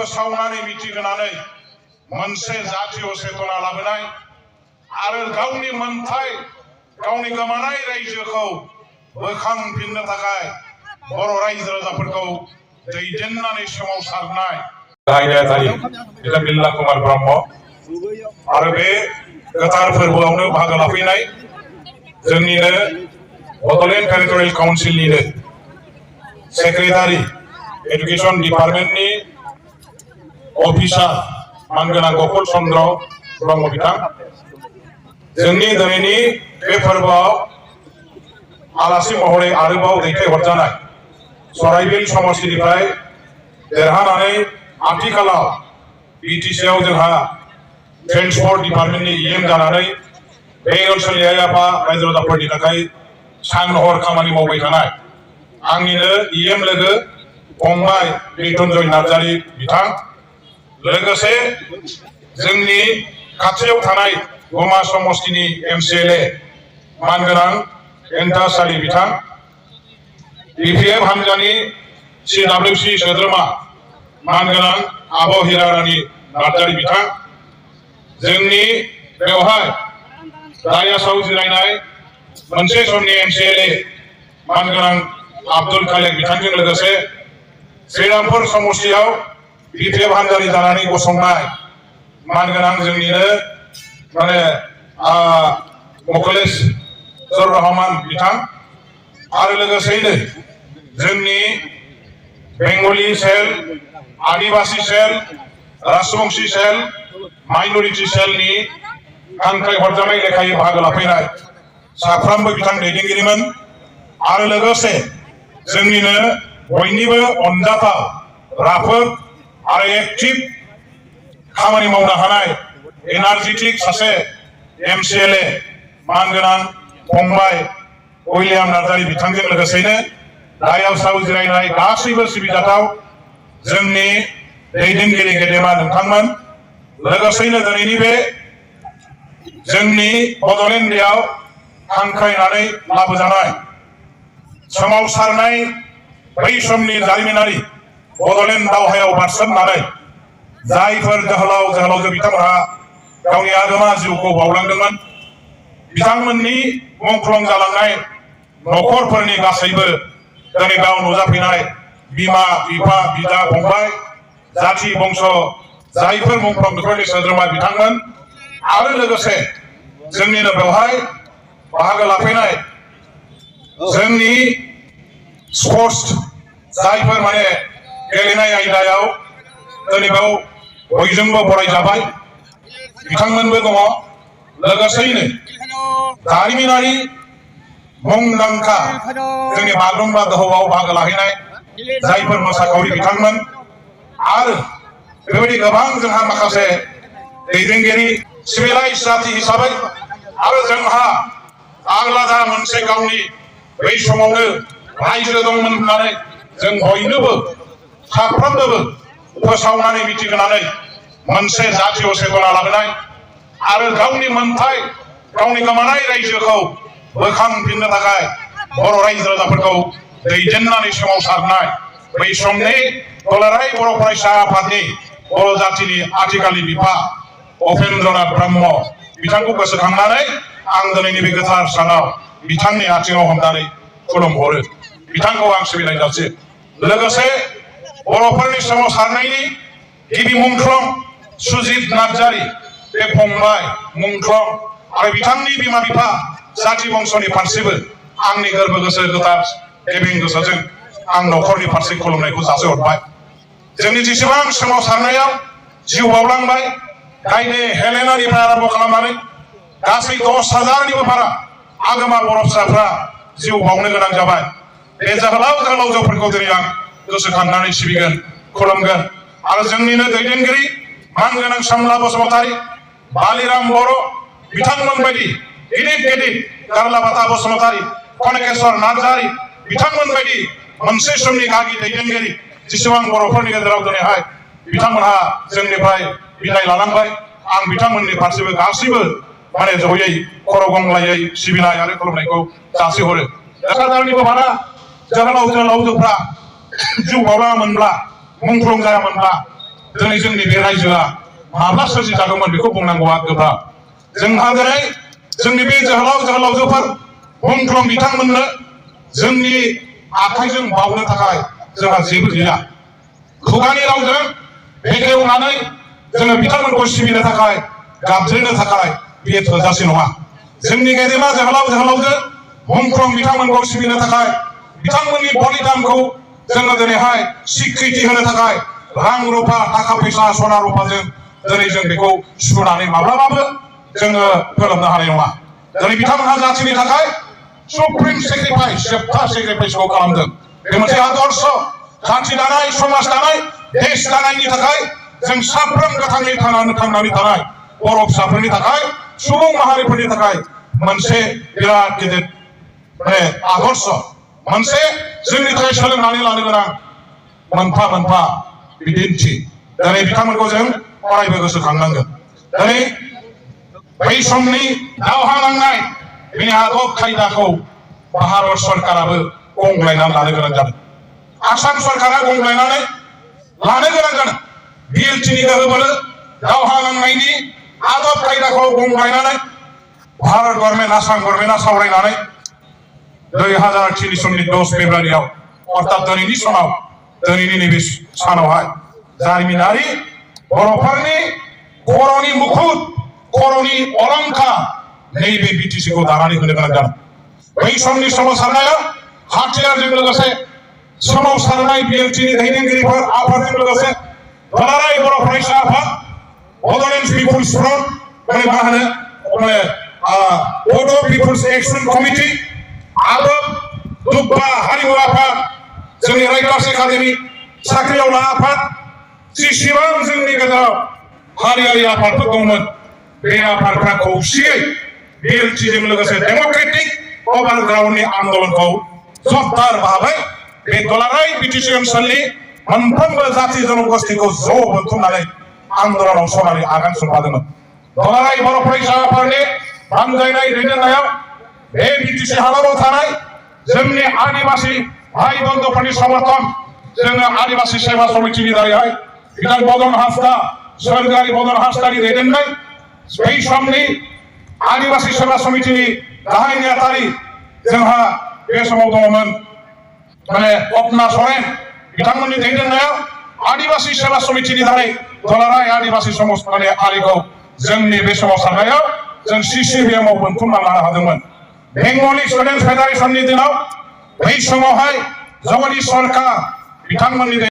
फोसावनानै मिथिहोनानै मोनसे जातीय चेतना लाबोनाय आरो गावनि मोनथाय गावनि गोमानाय रायजोखौ बोखांफिननो थाखाय बर' रायजो राजाफोरखौ दैदेननानै सोमावसारनाय गाहाय नेहाथारि बिथां बिल्ला कुमार ब्रह्म आरो बे गोथार फोरबोआवनो बाहागो लाफैनाय जोंनिनो बड'लेण्ड टेरिटरियेल काउन्सिलनिनो सेक्रेटारि एडुकेशन डिपार्टमेन्टनि अफिसार मानगोनां गकुल चन्द्र ब्रह्म बिथां जोंनि दिनैनि बे फोरबोआव आलासि महरै आरोबाव दैथायहरजानाय सराइबिल समष्टिनिफ्राय देरहानानै आथिखालाव बिटिसिआव जोंहा ट्रेन्सपर्ट डिपार्टमेन्टनि इएम जानानै बे ओनसोलनि आइ आफा रायजो राजाफोरनि थाखाय सान हर खामानि मावबाय थानाय आंनिनो इएम लोगो फंबाय मृत्युंजय नार्जारी बिथां लोगोसे जोंनि खाथियाव थानाय गमा समष्टिनि MCLA मानगोनां एन्टा साली बिथां BPF हान्जानि CWC सोद्रोमा मानगोनां आब' हिरारानी नार्जारी बिथां जोंनि बेवहाय दायासाव जिरायनाय मोनसे समनि MCLA मानगोनां आब्दुल खालेक बिथांजों लोगोसे श्रीरामपुर समष्टियाव BPF हान्जानि जानानै गसंनाय मानगोनां जोंनिनो माने मुखलेस रहमान बिथां आरो लोगोसेयैनो जोंनि बेंगली सेल आदिवासी सेल राजबंशी सेल माइनरिटी सेलनि हांख्राय हरजानाय लेखायै बाहागो लाफैनाय साफ्रोमबो बिथां दैदेनगिरिमोन आरो लोगोसे जोंनिनो बयनिबो अनजाथाव राफोद आरो एक्टिभ खामानि मावनो हानाय एनार्जेटिक सासे MCLA मानगोनां फंबाय उइलियाम नार्जारी बिथांजों लोगोसेनो दायासाव जिरायनाय गासैबो सिबिजाथाव जोंनि दैदेनगिरि गेदेमा नोंथांमोन लोगोसेनो दिनैनि बे जोंनि बड'लेण्डआव हांख्रायनानै लाबोजानाय सोमावसारनाय बै समनि जारिमिनारि बड'लेण्ड दावहायाव बारसोमनानै जायफोर जोहोलाव जोहोलावजो बिथांमोनहा गावनि आगोमा जिउखौ बावलांदोंमोन बिथांमोननि मुंख्लं जालांनाय न'खरफोरनि गासैबो दिनै बेयाव नुजाफैनाय बिमा बिफा बिदा फंबाय जाथि बंश जायफोर मुंख्लं बेफोरनि सोद्रोमा बिथांमोन आरो लोगोसे जोंनिनो बेवहाय बाहागो लाफैनाय जोंनि स्पर्ट्स जायफोर माने गेलेनाय आयदायाव दिनै बेयाव बयजोंबो बरायजाबाय बिथांमोनबो दङ लोगोसेयैनो जारिमिनारि मुंदांखा जोंनि बागुरुम्बा दोहौआव बाहागो लाहैनाय जायफोर मोसाखावरि बिथांमोन आरो बेबायदि गोबां जोंहा माखासे दैदेनगिरि सिभिलाइज जाति हिसाबै आरो जोंहा आलादा मोनसे गावनि बै समावनो रायजो दंमोन होननानै जों बयनोबो साफ्रोमनोबो फोसावनानै मिथिहोनानै मोनसे जातीय चेतना लाबोनाय आरो गावनि मोनथाय गावनि गोमानाय रायजोखौ बोखांफिननो थाखाय बर' रायजो राजाफोरखौ दैदेननानै सोमावसारनाय बै समनि दुलाराय बर' फरायसा आफादनि बर' जातिनि आथिखालनि बिफा उपेन्द्रनाथ ब्रह्म बिथांखौ गोसोखांनानै आं दिनैनि बे गोथार सानाव बिथांनि आथिङाव हमनानै खुलुमहरो बिथांखौ आं सिबिनाय जासि लोगोसे बर'फोरनि सोमावसारनायनि गिबि मुंख्लं सुजित नार्जारी बे फंबाय मुंख्लं आरो बिथांनि बिमा बिफा जाति बंशनि फारसेबो आंनि गोरबो गोसो गोथार गेबें गोसोजों आं न'खरनि फारसे खुलुमनायखौ जासिहरबाय जोंनि जेसेबां सोमावसारनायाव जिउ बावलांबाय गायदे हेलेनानिफ्राय आरम्भ खालामनानै गासै 10,000निबो बारा आगोमा बर' फिसाफ्रा जिउ बावनो गोनां जाबाय बे जोहोलाव जोहोलावजोफोरखौ दिनै आं गोसोखांनानै सिबिगोन खुलुमगोन आरो जोंनिनो दैदेनगिरि मानगोनां सामला बसुमतारी बालिराम बर' बिथांमोन बायदि गिदिर गिदिर गारलाबाथा बसुमतारी कनकेश्वर नार्जारी बिथांमोन बायदि मोनसे समनि गागि दैदेनगिरि जेसेबां बर'फोरनि गेजेराव दिनैहाय बिथांमोनहा जोंनिफ्राय बिदाय लानांबाय आं बिथांमोननि फारसेबो गासैबो माने जयै खर' गंग्लायै सिबिनाय आरो खुलुमनायखौ जासिहरो दानिबो बारा जोहोलाव जोहोलावजोफ्रा जिउ बावलाङामोनब्ला मुंख्लं जायामोनब्ला दिनै जोंनि बे रायजोआ माब्ला सोरजिजादोंमोन बेखौ बुंनांगौआ गोब्राब। जोंहा दिनै जोंनि बे जोहोलावजोफोर मुंख्लं बिथांमोननो जोंनि आखाइजों बावनो थाखाय जोंहा जेबो गैया। खुगानि रावजों बेखेवनानै जोङो बिथांमोनखौ सिबिनो थाखाय गाबज्रिनो थाखाय बेयो थोजासे नङा। जोंनि गेदेमा जोहोलावजो मुंख्लं बिथांमोनखौ सिबिनो थाखाय बिथांमोननि बलिदानखौ जोङो दिनैहाय स्वीकृति होनो थाखाय रां रुफा थाखा फैसा सना रुफाजों दिनै जों बेखौ सुनानै माब्लाबाबो जोङो फोलोमनो हानाय नङा। दिनै बिथांमोनहा जाथिनि थाखाय सुप्रिम सेक्रिफाइस जोबथा सेक्रिफाइसखौ खालामदों। बे मोनसे आदर्श जाथि दानाय समाज दानाय देश दानायनि थाखाय जों साफ्रोम गोथाङै थांनानै थानाय बर' फिसाफोरनि थाखाय सुबुं माहारिफोरनि थाखाय मोनसे बिराद गिदिर आदर्श मोनसे जोंनि थाखाय सोलोंनानै लानो गोनां मोनफा मोनफा बिदिन्थि। दिनै बिथांमोनखौ जों अरायबो गोसोखांनांगोन। दिनै बै समनि दावहा नांनाय बिनि आदब खायदाखौ भारत सरकाराबो गंग्लायनानै लानो गोनां जादों। आसाम सरकारा गंग्लायनानै लानो गोनां जादों। बिएलटिनि गोहो बोलो दावहा नांनायनि आदब खायदाखौ गंग्लायनानै भारत गभर्नमेन्ट आसाम गभर्नमेन्टआ सावरायनानै 2003 सननि 10 फेब्रुआरियाव अर्थात दिनैनि समाव दिनैनि नैबे सानावहाय जारिमिनारि बर'फोरनि खर'नि मुकुट खर'नि अलंकार नैबे बिटिसिखौ दानानै होनो गोनां जादों। बै समनि सोमावसारनायाव हाथियारजों लोगोसे सोमावसारनाय बिएलटिनि दैदेनगिरिफोर आफादजों लोगोसे दुलाराय बर' फरायसा आफाद बड'लेण्ड पिपुल्स फ्रन्ट मा होनो बड' पिपुल्स एक्सन कमिटि आरो दुब्बा हारिमु आफाद जोंनि राइटार्स एकाडेमि साख्रिआवला आफाद जेसेबां जोंनि गेजेराव हारियारि आफादफोर दंमोन बे आफादफ्रा खौसेयै बिएलटिजों लोगोसे डेम'क्रेटिक अभारग्राउन्डनि आन्दोलनखौ जोबथार भाबै बे दुलाराय बिटिसि ओनसोलनि मोनफ्रोमबो जाति जनगोष्ठीखौ ज' बोनथुमनानै आन्दोलनाव सनानै आगान सुरफादोंमोन। दुलाराय बर' फरायसा आफादनि बानजायनाय दैदेननायाव बे बिटिसि हालामाव थानाय जोंनि आदिबासि भाई बन्धुफोरनि समर्थन जोङो आदिबासि सेवा समितिनि दारैहाय बिथां बदन हांसदा सोरगोयारि बदन हांसदानि दैदेननाय बै समनि आदिबासि सेवा समितिनि गाहाय नेहाथारि जोंहा बे समाव दङमोन अपना सरेन बिथांमोननि दैदेननायाव आदिबासि सेवा समितिनि दारै दुलाराय आदिबासि समाजनि हारिखौ जोंनि बे सोमावसारनायाव जों CCBMआव बोनथुमना लानो हादोंमोन। बेंगलि स्टुडेन्टस फेडारेशननि दिनाव बै समावहाय जगदीश सरकार बिथांमोननि